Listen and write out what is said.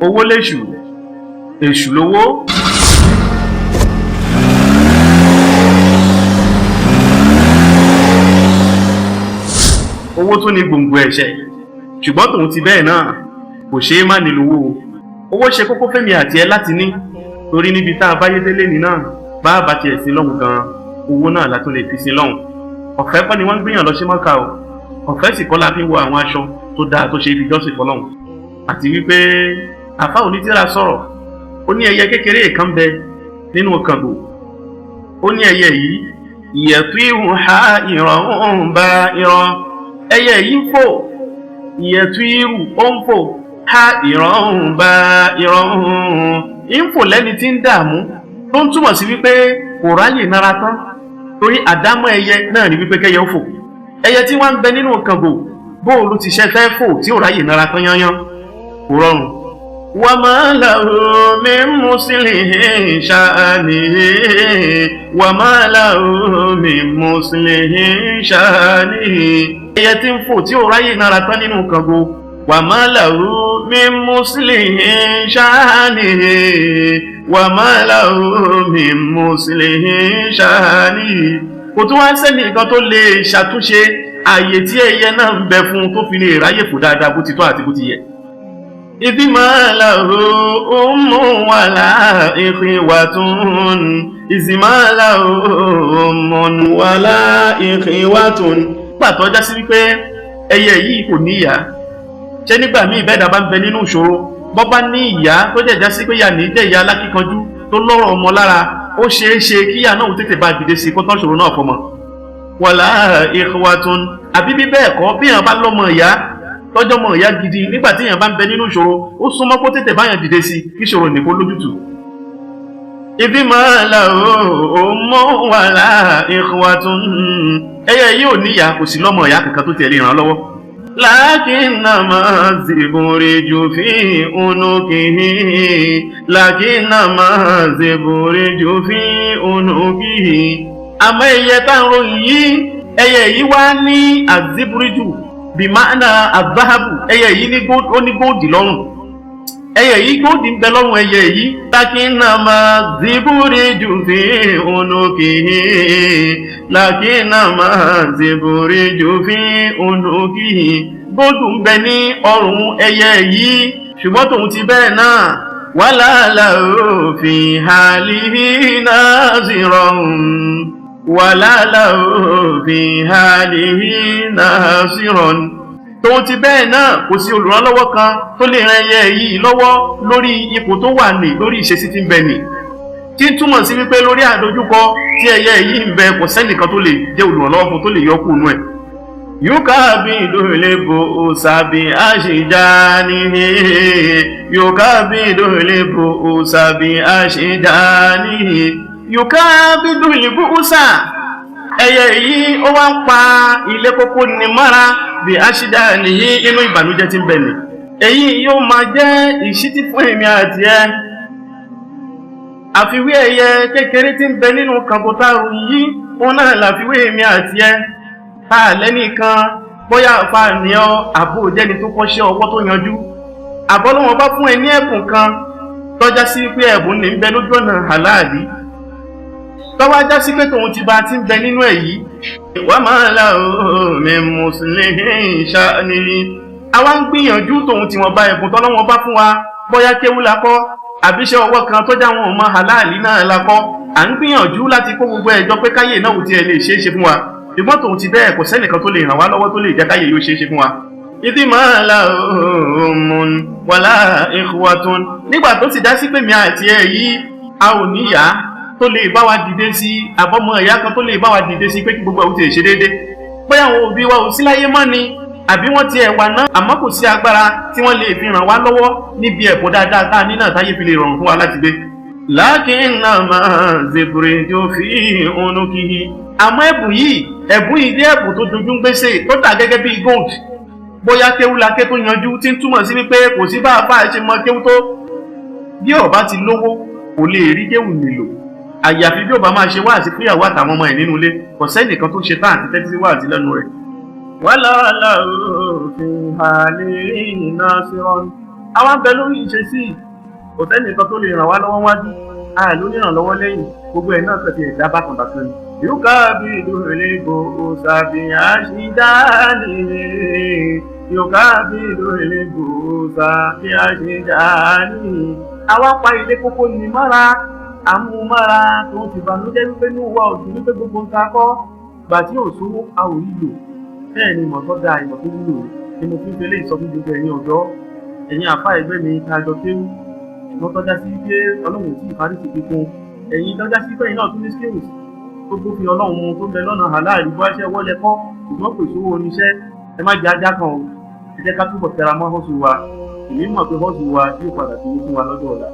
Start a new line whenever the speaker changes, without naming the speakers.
Owó léṣù, èṣù lówó. Owó tún ní gbòǹgbò ẹ̀ṣẹ̀, ṣùgbọ́n tòun ti bẹ́ẹ̀ náà, kò ṣeé má ní lówó. Owó ṣe kókó fẹ́mi àti ẹ láti ní, torí níbi tá a bá yé délé ní náà, bá a bá tiẹ̀ sí lọ́hùn gan-an, owó náà la tún lè fi sí lọ́hùn. Ọ̀fẹ́ kọ́ ni wọ́n ń gbìyàn lọ sí Mọ́kà o, ọ̀fẹ́ sì kọ́ la fi ń wọ àwọn aṣọ tó dáa tó ṣe é fi jọ́sìn fọlọ́hùn. Àti wípé àfa onítìrà sọ̀rọ̀, ó ní ẹyẹ kékeré kan bẹ nínú kàngò. Ó ní ẹyẹ yìí ìyẹ̀tú ìhùn ha ìrọ̀ ń bá ìrọ̀. Ẹyẹ yìí ń fò, ìyẹ̀tú ìhù ó ń fò, ha ìrọ̀ ń bá ìrọ̀ ń fò lẹ́ni tí ń dààmú, tó ń túmọ̀ sí wípé kò ráyè nára tán, torí àdámọ́ ẹyẹ náà ni wípé kẹ́yẹ ó fò. Ẹyẹ tí wọ́n ń bẹ nínú kàngò, bóòlù ti ṣe fẹ́ fò tí ò ráyè nára tán yányán? Kò rọrùn. Wa ma lahu min muslihin sha'anihi, wa ma lahu min muslihin sha'anihi. Ẹyẹ tí ń fò tí ò ráyè nára tán nínú kàngò, wa ma lahu min muslihin sha'anihi, wa ma lahu min muslihin sha'anihi. Kò tún wá sẹ́ni nǹkan tó lè ṣàtúnṣe ààyè tí ẹyẹ náà ń bẹ fún tó fi lè ráyè fò dáadáa bó ti tọ́ àti bó ti yẹ. Ìdí máa lahu ummun wala ikhwatun, ìdí máa lahu ummun
wala ikhwatun.
Nígbà tó já sí wípé ẹyẹ yìí kò ní ìyá, ṣé nígbà míì bẹ́ẹ̀ dábàá ń bẹ nínú ìṣòro, bọ́ bá ní ìyá tó jẹ̀já sí pé ìyá ní jẹ́ ìyá alákíkanjú tó lọ́rọ̀ ọmọ lára, ó ṣeé ṣe kíyà náà tètè bá dìde sí kó tán ṣòro náà fọmọ. Wala ikhwatun, àbí bí bẹ́ẹ̀ kọ́, bí èèyàn bá lọ́mọ ìyá tọ́jọ́ mọ̀ ìyá gidi, nígbà tí èèyàn bá ń bẹ nínú ìṣòro, ó súnmọ́ kó tètè báyàn dìde sí kí ìṣòro nìkó lójútùú. Ibi máa la ummun wala ikhwatun, ẹyẹ yìí ò níyà, kò sí lọ́mọ ìyá kankan tó tiẹ̀ lè ràn án lọ́wọ́. Lakinnama ziburiju fi unukihi, lakinnama ziburiju fi unukihi. Àmọ́ ẹyẹ tá ń ròyìn yìí, ẹyẹ yìí wá ní aziburiju bìmánà azahabu, ẹyẹ yìí ó ní góòdì lọ́rùn. Ẹyẹ yìí góòdì ń bẹ lọ́rùn ẹyẹ yìí. Lakinnama ziburiju fi unukihi, lakinnama ziburiju fi unukihi. Góòdù ń bẹ ní ọrùn ẹyẹ yìí, ṣùgbọ́n tòun ti bẹ́ẹ̀ náà, wala lahu fi halihi nazirun, wala lahu fi halihi nasirun. Tóun ti bẹ́ẹ̀ náà, kò sí olùrànlọ́wọ́ kan tó lè ran ẹyẹ yìí lọ́wọ́ lórí ipò tó wà ní, lórí ìṣesí tí ń bẹ ní, tí ń túmọ̀ sí wípé lórí àdójúkọ tí ẹyẹ yìí ń bẹ, kò sẹ́nìkan tó lè jẹ́ olùrànlọ́wọ́ fún tó lè yọ kúrò nú ẹ̀. Yukabidu sabi ashijanihi, yukabidu sabi ashijanihi, yukabidu bu'sa. Ẹyẹ yìí ó wá ń pa ilé kókó ní mọ́ra bí ashijanihi, inú ìbànújẹ́ tí ń bẹ ní. Èyí yóò máa jẹ́ ìṣítí fún èmi àti ẹ. Àfiwé ẹyẹ kékeré tí ń bẹ nínú kàǹkótàrú yìí, òun náà làfiwé èmi àti ẹ. Tá a lẹ́nìkan, bóyá àfààní ọ, àbò jẹ́ni tó kọ́ṣẹ́ ọwọ́ tó yanjú, àbọ́lọ́wọ́n bá fún ẹ ní ẹ̀bùn kan tọ́já sí pé ẹ̀bùn ní ń bẹ lójú ọ̀nà àláàlí, tọ́wọ́ ajá sí pé tòun ti bá ti ń bẹ nínú ẹ̀ yìí. Wa ma lahu min muslihin sha'nihi. Àwa ń gbìyànjú tòun tí wọ́n bá ẹ̀bùn tọ́lọ́wọ́n bá fún wa, bóyá kéwú la kọ́, àbíṣẹ́ ọwọ́ kan tọ́jà wọn ò mọ àláàlí náà la kọ́, à ń gbìyànjú láti kó gbogbo ẹ̀jọ́ pé káyè náà ò tiẹ̀ lè ṣeé ṣe fún wa, ṣùgbọ́n tòun ti bẹ́ẹ̀, kò sẹ́nìkan tó lè ràn wá lọ́wọ́ tó lè jẹ́ káyè yóò ṣeé ṣe fún wa. Ìdí máa la ummun wala ikhwatun. Nígbà tó ti dá sí pé mi àti ẹ yìí a ò níyà tó lè bá wa dìde sí, àbọ̀mọ ìyá kan tó lè bá wa dìde sí pé kí gbogbo àwọn ti ṣe déédéé, bóyá àwọn òbí wa ò sí láyé mọ́ ni, àbí wọ́n ti ẹ̀ wà náà, àmọ́ kò sí agbára tí wọ́n lè fi ràn wá lọ́wọ́ níbi ẹ̀kọ́ dáadáa tá a ní náà táyé fi lè rọrùn fún wa láti gbé. Lakinnama ziburiju fi unukihi. Àmọ́ ẹ̀bùn yìí, ẹ̀bùn yìí jẹ́ ẹ̀bùn tó dojú ń gbèsè, tó dà gẹ́gẹ́ bí gold. Bóyá kéwú la ké tó yanjú, tí ń túmọ̀ sí wípé kò sí bá a bá a ṣe mọ kéwú tó, bí ó bá ti lówó kò lè rí kéwú nílò, àyàfi bí ó bá máa ṣe wáàsí fúnyàwó àtàwọn ọmọ ẹ̀ nínú ilé. Kò sẹ́nìkan tó ṣe tán àti tẹ́tí sí wáàsí lẹ́nu rẹ̀. Wala lahu fi halihi nasirun. Àwa ń bẹ lórí ìṣesí, kò sẹ́nìkan tó lè ràn wá lọ́wọ́ wájú, a ló ní ìrànlọ́wọ́ lẹ́yìn, gbogbo ẹ̀ náà kàn ti ẹ̀dá bákan bákan ni. Yóò bí ìdúró òsàbí àṣìdáàní. Yóò bí ìdúró òsàbí àṣìdáàní. Àwa pa ilé kókó ní mọ́ra, àmúmára tó ti bànújẹ́ wípé ní wà ọdún wípé gbogbo nǹkan kọ́ gbà tí ò sówó a ò rí lò. Bẹ́ẹ̀ ni ìmọ̀ tó da, ìmọ̀ tó wúlò ni mo fi ń fẹlẹ́ ìsọ fún gbogbo ẹ̀yin ọ̀dọ́, ẹ̀yin àfa ẹgbẹ́ mi tá a jọ kéwú, ṣùgbọ́n tọ́já sí pé Ọlọ́run tí ìparí ti fi kún ẹ̀yin, tọ́já sí pé ẹ̀yin náà tún ní skills tó gbófin Ọlọ́run mu tó ń bẹ lọ́nà halal, bó ẹṣẹ́ wọlé kọ́, ṣùgbọ́n kò sówó oníṣẹ́. Ẹ má jẹ́ ajá kan o, ẹ jẹ́ ká túbọ̀ tẹra mọ́ hustle wa. Èmi mọ̀ pé hustle wa yóò padà tó fún wa lọ́jọ́ ọ̀la.